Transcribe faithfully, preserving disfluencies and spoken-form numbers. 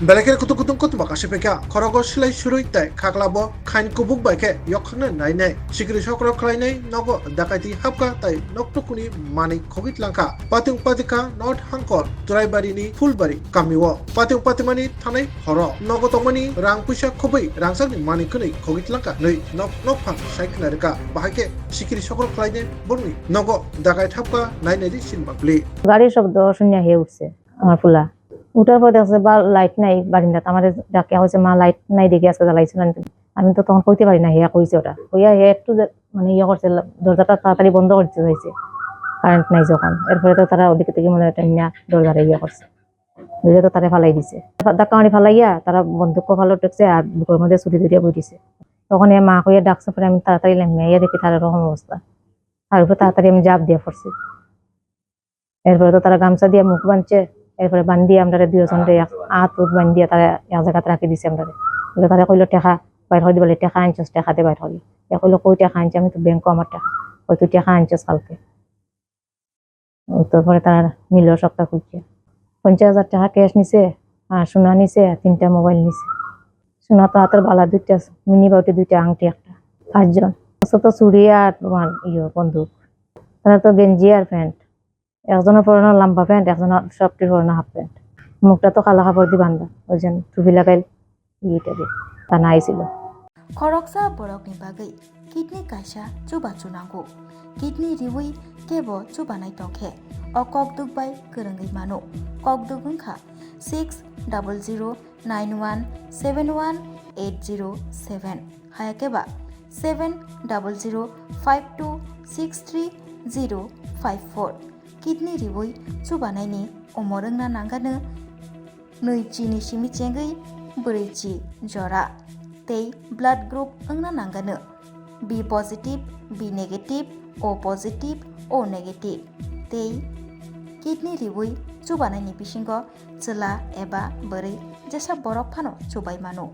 Belai kheno kutung kutung kotoma kaisa phaikha, khorogo silai surui tei khaklabo khain kubuk bai khe yokhakna nainai. Sikiri sokro khlainai nogo dakaiti hapkha tei noktukuni manwi khogwi tlangkha. Patung patikha North Hangkor, Churaibarini Phulbari kamio. Patung patimani thanai horo nogo tongmani rang puisa khobwi rangchakni manwi khwnwi khogwi tlangkha hwnwi nok nokphang sai khna rwkha. Bahai khe sikiri sokro khlainai borokni nogo dakait hapkha nainai di sinma bwlwi. গাড়ির শব্দ শুনিয়া হে উঠছে আমার ফুলা। উঠার পর দেখছে বা লাইট নাই বারিন্দাত। আমারে ডাকিয়া কইছে, "মা, লাইট নাই দেখি আজকে জ্বালাইছো না নি তুমি?" আমি তো তখন কইতে পারি না, হে কইছে ওটা। কইয়া হে একটু যে, মানে, ইয়ে করছে, দরজাটা তাড়াতাড়ি বন্ধ করে দিতে চাইছে, কারেন্ট নাই যখন। এরপরে তো তারা ওদিকে থেকে মনে হয় টাইনা দরজাটা ইয়ে করছে, দরজা তো তারা ফালাই দিছে। ধাক্কা মারি ফালাইয়া তারা বন্দুক কপালো ঠেকছে আর বুকের মধ্যে ছুরি ধরিয়া বই দিছে। তখন এ মা কইয়া ডাকছে, পরে আমি তাড়াতাড়ি লামিয়া ইয়া দেখি তার এরকম অবস্থা। আর উপরে তাড়াতাড়ি আমি জাপ দিয়ে পড়ছি। এরপরে তো তারা গামছা দিয়ে মুখ বাঁধছে, এরপরে বান্ধিয়ে আমরা দুইজনরে এক আত উত বান্ধিয়ে তারা এক জায়গাতে রাখি দিছে আমরা। বলে তারা কইলো, "টেকা বাইর করে দিবলে, টেকা আনছস, টেকা দে বাইর করি।" এ কইলো, "কই টেকা আনছি? আমি তো ব্যাংকো আমার টেকা।" কই, "তুই টেকা আনছস কালকে?" তারপরে তারা নিল সবটা খুলছে। পঞ্চাশ হাজার টাকা ক্যাশ নিছে, আর সোনা নিছে, আর তিনটা মোবাইল নিছে। সোনা তো হাতের বালা দুইটা, মিনি বাউটি দুইটা, আংটি একটা, পাঁচজন। অত তো চুড়ি আর তোমার ইয়ে বন্দুক। তারা তো গেঞ্জি আর প্যান্ট। একজনের পরনে লম্বা প্যান্ট, একজনের সবটির পরনে হাফ প্যান্ট। মুখটা তো কালা কাপড় দিয়ে বান্ধা, ওই জন্য টুপি লাগাইল, ইটা দিয়ে। তানা আইছিল। Khoroksa borokni bagwi kidney kaisa chubachu nango. Kidney riwi kebo chubanai tongkhe, o kokduk bai kwrwngwi mano. Kokduk wngkha six double zero nine one seven one eight zero seven, hayakhe ba seven double zero five two six three zero five four. Kidney riwi chubanaini umor wngna nangano nwi chini simi chengwi brwi chi jora tei blood group wngna nangano B positive, B negative, O positive, O negative tei kidney riwi chubanaini bisingo chwla eba bwrwi jesa borok phano chubai mano.